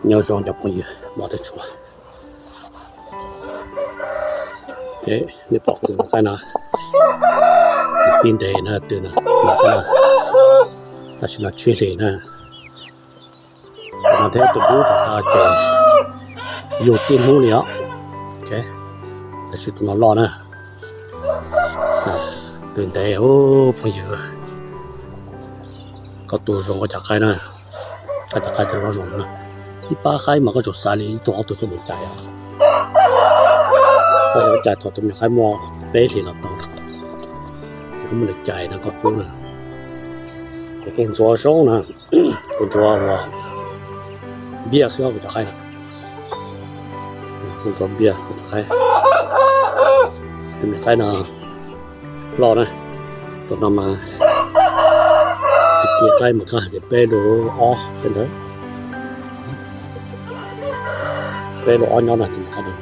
Nyob zoo cov phooj ywg mog, tej tshua, nej pom tus qaib no, tib ntev na, twb na, tam sim no tsib hlis na. No thiab tus dub tom no ces yug tib hnub li os. Tab sis tus no loj na, twb ntev. Phooj ywg, koj tu zoo koj cov qaib na, koj cov qaib twb loj zoo na. Ib pab qaib mas koj tsuas xav li ib tug ob tug coj mus cais os. Koj yuav cais thaum tus me nyuam qaib muaj peb hlis los tau, koj muab nws cais no koj pub na. Ces thiaj ntxuav zoo na, kuv ntxuav ua npiaj xwb kuv cov qaib. Kuv ntxuav npiaj kuv cov qaib. Tus me qaib no loj na, tus no mas tus me qaib mas koj hais tias peb lub ob xwb ntawd, peb lub ob nyob na tus me qaib no.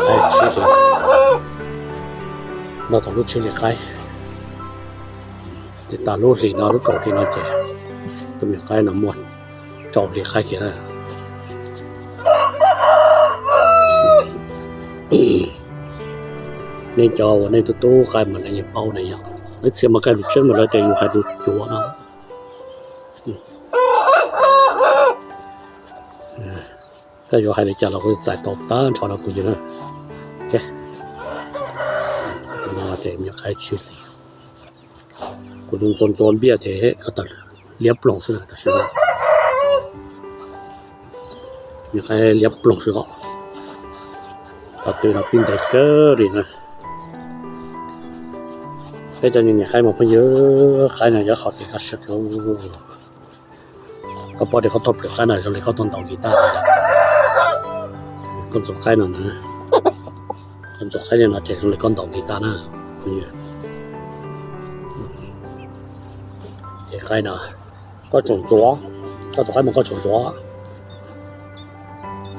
Qaib tsib hlis, no thaum lub tsib hlis qaib. Ces tas lub hlis no lub kaum hli no ces tus me qaib no muaj rau hli qaib kiag na. Nej cov uas nej tub tub qaib mas nej yeej paub na yom. Ib txhia mas qaib lus tseeb mas lawv tias yus hais lus cuav no. Koj yuav hais li cas los kuv txais tau tag nrho rau kuv yus na. No ces me qaib tsib hlis. Kuv ntxuav ntxuav npiaj ces koj tawm liab ploog xwb na, tam sim no me qaib liab ploog xwb os. Qhov twg no pib ntev kawg li na. Peb cov niam qaib mas phooj ywg, qaib no yog qhov kev kaj siab kawg. Koj paub tias koj thauj plaws qaib no zoo li koj tuaj ntaus nkiv tag. Koj ntxuav qaib no na, koj ntxuav qaib li no ces zoo li koj ntaus nkiv tag na. Ces qaib no koj tseem ntxuav, koj tus qaib mas koj tseem ntxuav.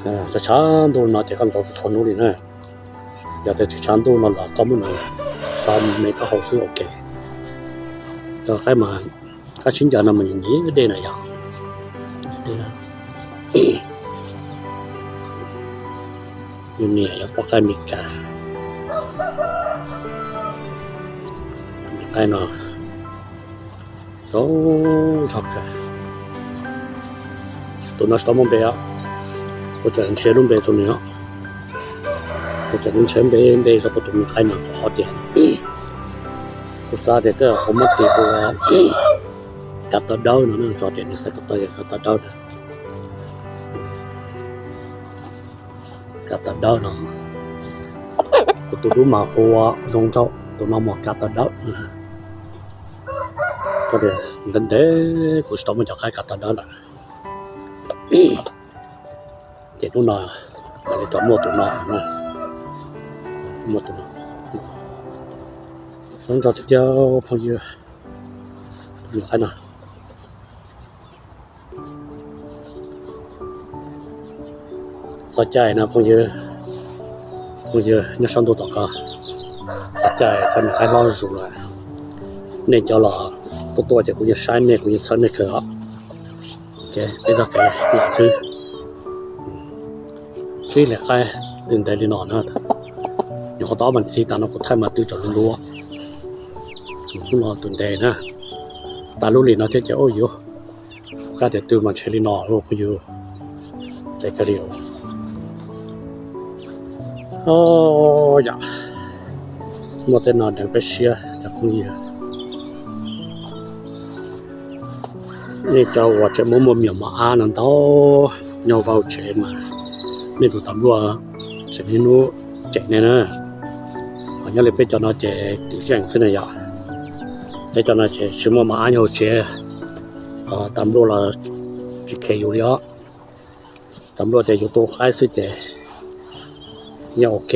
Tshav tshav ntuj no ces koj ntxuav txhua hnub li na. Yog tias tsis tshav ntuj no los koj muab nws so me koj haus xwb ok. Cov qaib mas qaib sib ncaws no mas nyiam nyiam dej na yom. Yus niam yog poj qaib Meskas. Qaib no zoo zog kawg. Tus no tsis tau muaj npe os, kuv tseem nrhiav lub npe rau nws os. Kuv tseem nrhiav npe npe rau kuv tus me qaib no rau qhov tias kuv xav tias tej zaum kuv muab tis ua Kav Tawv Dawb no, rau tias nws xav kom tau yog Kav Tawv Dawb na. Kav Tawv Dawb no, kuv tus dub mas hu ua Zoo Nraug, tus no mas Kav Tawv Dawb. Ntev ntev kuv tsis tau muaj cov qaib Kav Tawv Dawb lawm. Ces hnub no mam li rov muaj tus no, muaj tus no. Zoo nraug tiag tiag phooj ywg, tus me qaib no. Txog caij no phooj ywg, phooj ywg nyob saum ntuj tom ko, txog caij cov niam qaib hlob zuj zus lawm. Nej cov los tuaj tuaj ces kuv yeej saib nej, kuv yeej txhawb nej kawg os. Peb txoj kev lam khwb tsib hlis qaib twb ntev li no na. Nyuam qhuav tau ob vas thiv tas no kuv thaij mas twb tsaus lub lub. Hnub no twb ntev na, tas lub hlis no thiab ces ua yuav kab tias twb mas ntshe li no phooj ywg. Ntev kawg li. Yam muaj tej no deev peb siab cov phooj ywg. Nej cov uas tseem muaj muaj me nyuam mos ab no ntau, nyob hauv vaj hauv tsev mas nej tus tas npluaj tseem niaj hnub cem nej na. Ho nyob li peb cov no ces twm zeej xwb na yom. Peb cov no ces tsis muaj mos ab nyob hauv tsev, tas npluaj los tsis kheev yus li os. Tas npluaj ces yus tu qaib xwb ces yeej ok.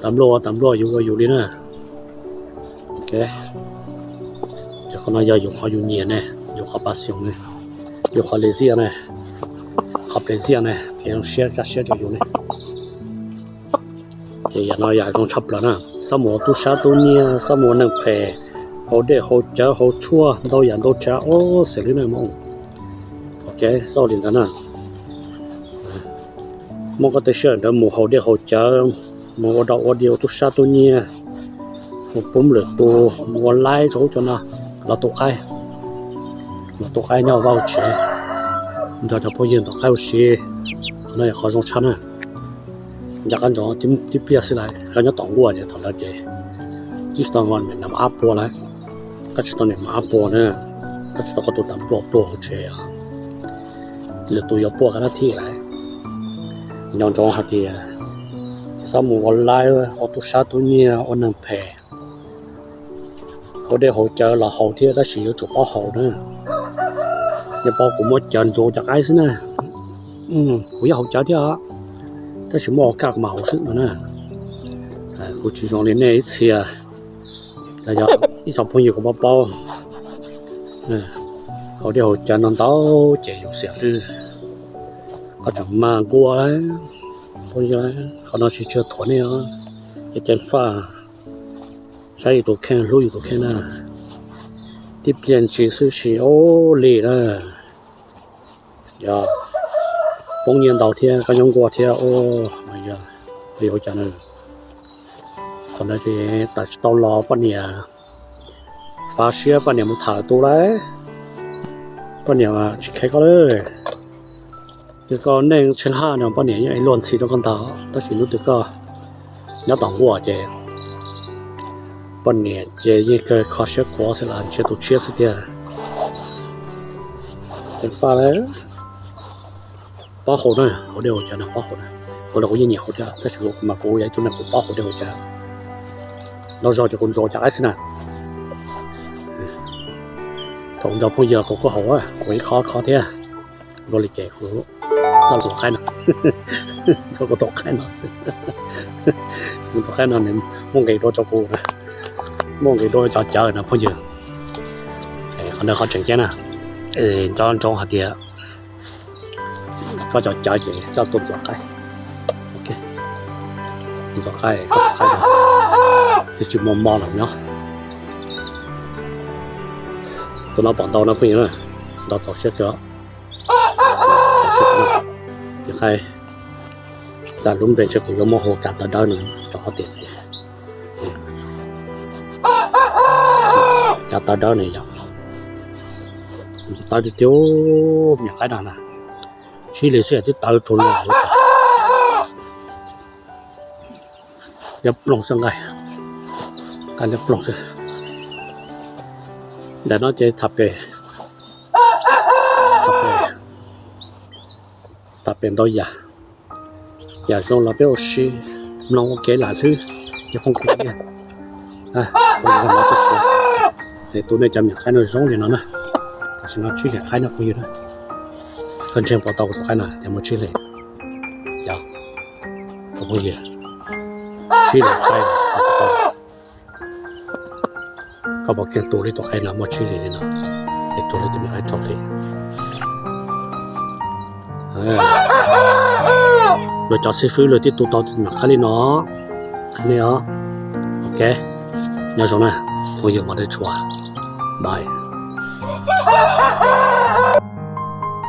Tas npluaj ua tas npluaj, yus ua yus li na. Ces qhov no yog yus qhov yus nyiam ne, yus qhov pas xyoo ne, yus qhov le ziaj ne, qhov ple ziaj ne, kev zoo siab kaj siab rau yus ne. Ces yam no yam zoo tshaj plaws na, xob mus ua tub sab tub nyiag, xob mus ua neeg phem, haus dej haus cawv haus tshuaj ntau yam ntau tsav ob xees li na mus. Kev xauj li ntawd na. Muab koj tej sij hawm ntawd mus haus dej haus cawv, mus ua dog ua dig ua tub sab tub nyiag, mus pub lwm tus, mus ua laib rau ub rau no, los tu qaib, los tu qaib nyob vaj tsev, nrog cov phooj ywg ntaus qaib ua si. Qhov no yog qhov zoo tshaj na. Ncaj qab ntsoov tib pliag xwb lawm, koj nyob tom nkuaj ces thaum ntawd ces tib tsis tau niam mam ab puag lawm, koj tsis tau niam mam ab puag na, koj tsis tau koj tus tas pluag pluag hauv tsev, lwm tus yuav puag koj dab thib lawm. Nco ntsoov hais tias txhob mus ua laib ua tub sab tub nyiag ua neeg phem. Haus dej haus cawv los haus thiab tab sis yuav tsum paub haus na. Yog paub kuv muab cawv ntxuav cov qaib xwb na, kuv yeej haus cawv thiab, tab sis muaj ua kaj kuv mam haus xwb no na. Kuv tsis zoo li nej ib txhia, los yog ib tsoom phooj ywg kuv paub paub, haus dej haus cawv no ntau ces yus xiam lwj, koj tseem mag nkuaj lawm. Phooj ywg, qhov no tsis tshua thuam nej os, ces ceev faj, saib yus tus kheej hlub yus tus kheej na. Tib pliag ntsis xwb sis ua li na, yog poob nyiaj ntau thiab koj nyob nkuaj thiab ua, yog ua cas na. Thaum ntawd ces tawm tsis tau los poj niam fav siab poj niam mus tham lwm tus lawm, poj niam tsis kheev koj lawm. Yog koj neej tsheej haj no poj niam yeej ib luag ntxhi rau koj ntag, tab sis hnub twg koj nyob tom nkuaj ces poj niam ces yeej kawg kho siab khuav xwb los ntshe tus tshiab xwb tiag. Ceev faj lawm. Pob haus na, haus dej haus cawv no pob haus na. Haus los kuv yeej nyiam haus thiab tab sis mas kuv yog ib tug neeg kuv pob haus dej haus cawv. Ntau zaus ces kuv ntxuav cov qaib xwb na. Thaum nrog phooj ywg kuv kuj haus, kuv ib qho qho thiab. Dua li ces kuv ntxuav qaib no, ntxuav kuv tus qaib no xwb. Kuv tus qaib no nws muaj nqis dua rau kuv, muaj nqis dua cov cawv no phooj ywg. Qhov ntawd qhov tseem ceeb na, nco ntsoov hais tias koj cov cawv ces koj tuaj ntxuav qaib, ntxuav qaib, koj tus qaib no twb tsis muaj mob lawm nyob. Tus no pom ntau no phooj ywg na, ntau txaus siab kawg. Niam qaib, tas lub npe ntshe kuv yuav muab hu Kav Tawv Dawb no rau qhov tias Kav Tawv Dawb no yog tawv tiag tiag, niam qaib no na, sib li xwb twb tawv rau no. Liab ploog xwb nqaij, nqaij liab ploog xwb. Ntawm no ces tham pem, tham pem ntau yam, yam zoo los peb ua si mloog ua kev lam hlwb, yog phooj ywg. Tus nej cov niam qaib no zoo li no na, tam sim no tsib hlis qaib no phooj ywg na. Koj ntseeg puas tau kuv tus qaib no tias muaj tsib hlis? Yog, tus phooj ywg, tsib hlis qaib. Koj puas keej tu li tus qaib no muaj tsib hlis li no, es rau li tus niam qaib rau li. Luag cov xib fwb luag twb tu tau tus niam qaib li no, qhia nej os. Ok, nyob zoo na, phooj ywg, mam li tshua, bye.